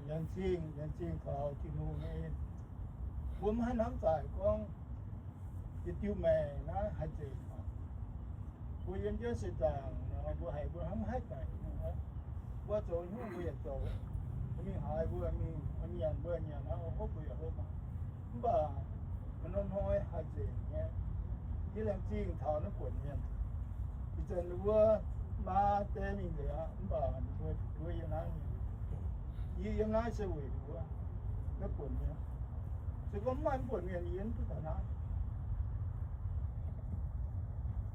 Laengz zingh, laengz zingh taux Tin-Hungh nyei en. Mbuo maiv haih hnamv zaaic gorngv yietc diuh maengc naaiv haih nzengc. Mbuo yiem jienv seix zaangc nor, mbuo haiz mbuo hnamv haih daic. Mbuo zoux hnyouv mbuo yaac zoux, mingh haaix mbuo mingh, nyanc mbuo nyanc, hopv mbuo yaac hopv. Mv baac norm hnoi haih nzengc nyei. Yie laengz zingh taux naaiv buonc mienh. Ih zanc ninh mbuo maa deix mingh nzengc aqv, mv baac ninh mbuo fu'jueiv yiem naaiv. Yie yiem naaiv se weic ninh mbuo naaiv buonc mienh. Se gorngv mv maaih naaiv buonc mienh, yie mv duqv taux naaiv.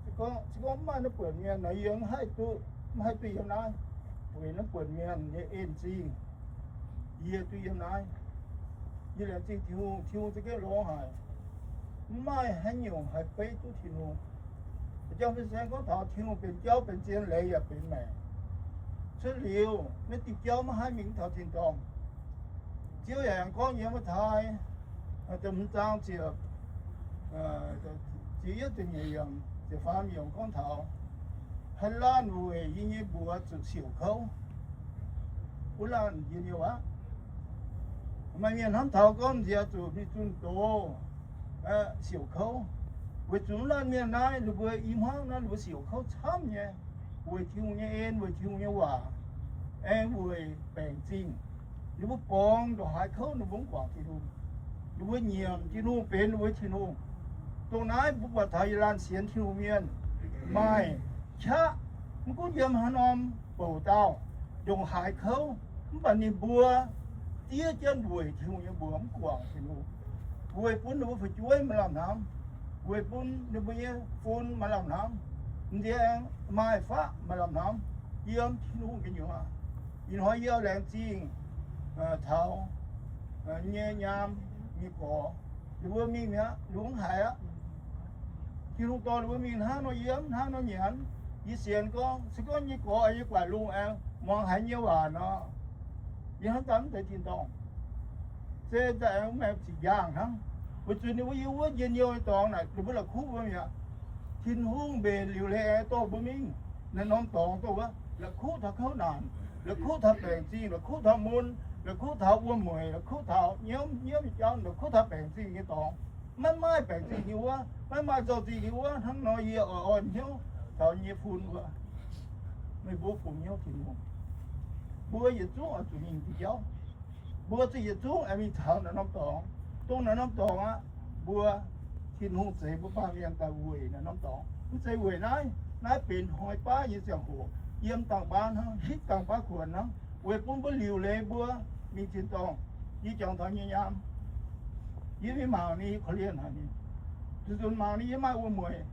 Se gorngv, se gorngv mv maaih naaiv buonc mienh nor, yie mv haih duqv, mv haih duqv yiem naaiv. Weic naaiv buonc mienh nyei en zingh, yie duqv yiem naaiv. Yie laengz zingh Tin-Hungh, Tin-Hungh za'gengh longx haic. Mv maaih haaix nyungc haih beiv duqv Tin-Hungh. Jang fin-saeng gorngv taux Tin-Hungh benx jauv benx zien, leiz yaac benx maengc. Cuotv liuz naaiv diuh jauv maiv haih mingh taux tin-dorngh. Ziouv yaac aengx gorngv yiem Matv^taai da'hmz zaang ziepc, ziepc yietv, ziepc nyeic yiemc, ziepc faam yiemc gorngv taux haih laanh weic yie nyei mbuox zuqc siouc kouv. Wuov laanh njien-youh aqv. Maaih mienh hnamv taux gorngv nziex zuqc mingh zunh doz, siouc kouv. Weic zuqc wuov laanh mienh naaiv, ninh mbuo i hmuangv naaiv ninh mbuo siouc kouv camv nyei, weic Tin-Hungh nyei en, weic Tin-Hungh nyei waac, aengx weic baengc zingh. Ninh mbuo borngz ndongc haaix kouv ninh mbuo mv guangc Tin-Hungh. Ninh mbuo nyiemc Tin-Hungh benx ninh mbuo Tin-Hungh. Dongh naaiv mbuo buatc taux yietc laanh sienx Tin-Hungh mienh maaih qaqv, mv gunv yiem haaix norm bouc dauh, ndongc haaix kouv, mv baac ninh mbuo diev jienv weic Tin-Hungh nyei mbuox mv guangc Tin-Hungh, weic bun ninh mbuo fu'jueiv maaih lamh hnamv, weic bun ninh mbuo nyei fun maaih lamh hnamv, m'nziex aengx maaih faqv maaih lamh hnamv yiem Tin-Hungh gu'nyuoz. Ih hnoi yie laengz zingh taux nyei nyaam nyei gorx, ninh mbuo mingh mi'aqv, ninh mbuo mv haiz aqv. Tin-Hungh dorh ninh mbuo mingh hnangv nor yiem, hnangv nor nyanc. Yie sienx gorngv, se gorngv nyei gorx aengx yiem gu'nguaaic lungh aengx muangx haiz nyei waac nor, yie hnamv daaih mv deix tin-dorngh. Se daaih aengx maaih ziqc njaangh hnangv. Weic zuqc ninh mbuo yiem wuov njien-youh nyei dorngx naaic, ninh mbuo la'kuqv mbuo mi'aqv. Tin-Hungh mbenc liuc leiz aengx dorh mbuo mingh naaiv norm dorngx, dorh wuov la'kuqv taux kouv naanc, la'kuqv taux baengc zingh, la'kuqv taux mun, la'kuqv taux wuom-mueic, la'kuqv taux nyiemv nyiemv nyei jauv, la'kuqv taux baengc zingh nyei dorngx. Maiv maaih baengc zingh nyei wuov, maiv maaih nzauh zingh nyei wuov. Hnangv nor yie oix orn hnyouv taux nyei fun mbuo, meih mbuo fungx hnyouv Tin-Hungh, mbuo yietc zungv oix zuqc mingh diuh jauv. Mbuo zuqc yietc zungv aengx mingh taux naaiv norm dorngx. Dongh naaiv norm dorngx aqv, mbuo Tin-Hungh zeix mbuo baamh mienh daaih weic naaiv norm dorngx. Mv zeiz weic naaiv. Naaiv benx hnoi baav nyei ziangh hoc, yiem dangh baav hnangv, hitv dangh baav kuonx hnangv, weic bun mbuo liuc leiz mbuo mingh tin-dorngh. Yie jangx taux nyei nyaam, yie mingh mangc ninh, korv-lienh haic ninh. Zuqc nzunc mangc ninh yie maaih wuom-mueic,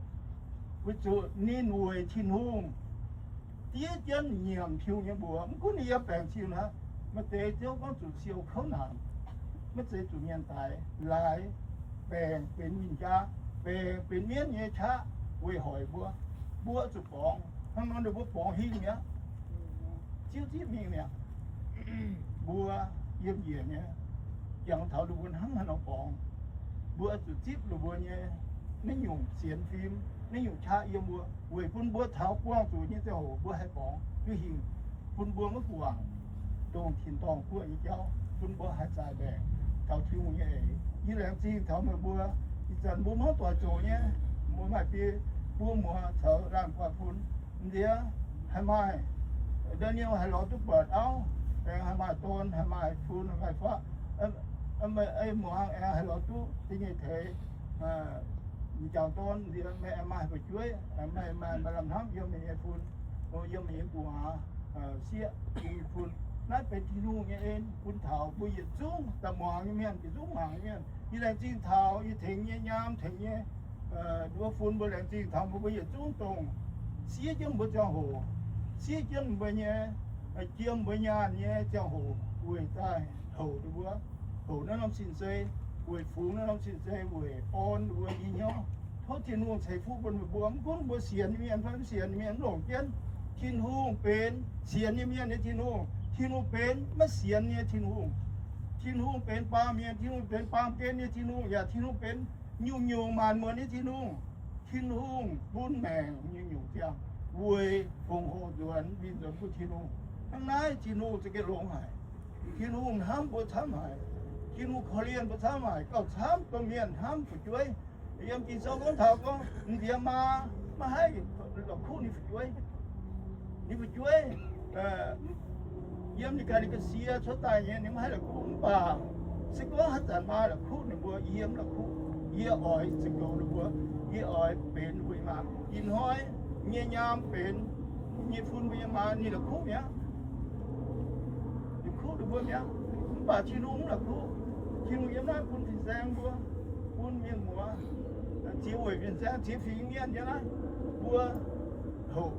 weic zuqc ninh weic Tin-Hungh diev jienv nyiemc Tin-Hungh nyei mbuox. Mv gunv ninh yiem baengc zingh aqv, maaih deix Ziouv gorngv zuqc siou kouv naanc, maiv zeiz zuqc mienh daix, laaix baengc benx min-jaa, baengc benx mienv nyei qaqv weic hoic mbuo. Mbuo zuqc borngz hnangv nor, ninh mbuo borngz hingh mi'aqv. Ziouv zipv mingh mi'aqv. Mbuo yiem njiec nyei, jangx taux ninh mbuo hnangv haaix nor borngz, mbuo zuqc zipv ninh mbuo nyei naaiv nyungc sienx fim, naaiv nyungc qaqv yiem mbuo, weic bun mbuo taux buangh zuqc nyei ziangh hoc mbuo haih borngz duqv hingh, bun mbuo maiv guangc dongh tin-dorngh guoqv nyei jauv, bun mbuo haih zaaix mbaengc taux Tin-Hungh nyei eix. Yie laengz zingh taux meih mbuo. Ih zanc mbuo maiv doic zoqc nyei, mbuo maaih biei buo muoz caux laanh guaax fun. M'nziex haih maaih, Daniel haih lorz duqv buatc auv, aengx haih maaih dorn, haih maaih fun, haih maaih faqv. Muangx aengx haih lorz duqv da'nyeic teix m'jangc dorn. M'nziex meih aengx maaih fu'jueiv, meih maaih maaih lamh hnamv yiem meih nyei fun, yiem meih nyei gu'nguaaz, sieqv yiem meih fun. Naaiv benx Tin-Hungh nyei en bun taux mbuo yietc zungv daaih muangx nyei mienh, yietc zungv mangc nyei mienh. Yie laengz zingh taux yie tengx nyei nyaam, tengx nyei wuov fun, mbuo laengz zingh taux mbuo, mbuo yietc zungv dongh siev jienv mbuo ziangh hoc, siev jienv mbuo nyei, jiem mbuo nyaanh nyei ziangh hoc weic daaih houc ninh mbuo, houc naaiv norm sin-zei, weic fungx naaiv norm sin-zei, weic orn ninh mbuo nyei hnyouv. Tov Tin-Hungh ceix fuqv bun meih mbuo. Mv gunv mbuo sienx nyei mienh fai mv sienx nyei mienh, mv longc jienv, Tin-Hungh benx sienx nyei mienh nyei Tin-Hungh. Tin-Hungh benx maiv sienx nyei Tin-Hungh. Tin-Hungh benx baamh mienh, Tin-Hungh benx baamh gen nyei Tin-Hungh, yaac Tin-Hungh benx nyungc-nyungc maanc muonc nyei Tin-Hungh. Tin-Hungh bun maengc nyungc-nyungc ziangh weic fongc hoc nzuonx, mingh nzuonx bun Tin-Hungh. Hnangv naaiv Tin-Hungh za'gengh longx haic. Tin-Hungh hnamv mbuo camv haic. Tin-Hungh korv-lienh mbuo camv haic, gauh camv dongh mienh hnamv fu'jueiv. Yiem Ging-Sou gorngv taux gorngv, m'nziex maa maiv haih la'kuqv ninh fu'jueiv. Ninh fu'jueiv yiem ninh ganh ninh ga'sie cuotv daaih nyei, ninh maiv haih la'kuqv. Mv baac se gorngv haaix zanc maa la'kuqv ninh mbuo, yie mv la'kuqv. Yie oix za'gengh ninh mbuo, yie oix benx ninh mbuo nyei maa. Ih hnoi nyei nyaam benx nyei fun mbuo nyei maa, ninh la'kuqv mi'aqv. La'kuqv ninh mbuo mi'aqv. Mv baac Tin-Hungh mv la'kuqv. Tin-Hungh yiem naaiv bun fin-saeng mbuo, bun mienh muoz, ziex weic fin-saeng, ziex fingx mienh yiem naaiv, mbuo hoqc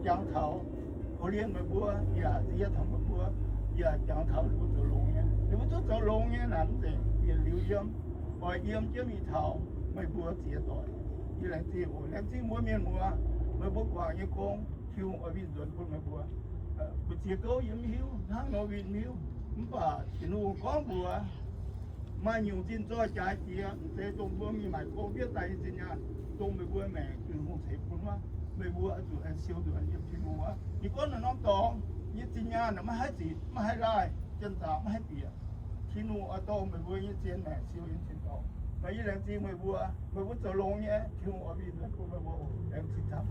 jangx taux, korv-lienh meih mbuo, yaac ziex taux meih mbuo, yaac jangx taux ninh mbuo zoux longx nyei. Ninh mbuo duqv zoux longx nyei naaic mv zeiz yietc liuz yiem, oix yiem jienv mingh taux meih mbuo ziex doic. Yie laengz zingh oc. Laengz zingh mbuo mienh muoz, meih mbuo guangc nyei gong, Tin-Hungh oix winh nzuonx bun meih mbuo. Mbu'ziex gouv yie mv hiuv, hnangv nor winh mv hiuv, mv baac Tin-Hungh gorngv mbuox maaih nyungc zinh zoih jaaix jiex, mv zeiz dongh mbuo mingh maaic gong fiev daaih nyei zinh nyaanh, dongh meih mbuo maengc Tin-Hungh ceix bun wuov, meih mbuo oix zuqc aengx siou nzuonx yiem Tin-Hungh wuov. Ninh gorngv naaiv norm dorngx nyei zinh nyaanh maiv haih zic, maiv haih laaih, janx-zaqc maiv haih bieqc. Tin-Hungh oix dorh meih mbuo nyei zien maengc siou yiem cien dorngx. Mv baac yie laengz zingh meih mbuo, meih mbuo zoux longx nyei, Tin-Hungh oix winh nzuonx bun meih mbuo oc. Laengz zingh camv.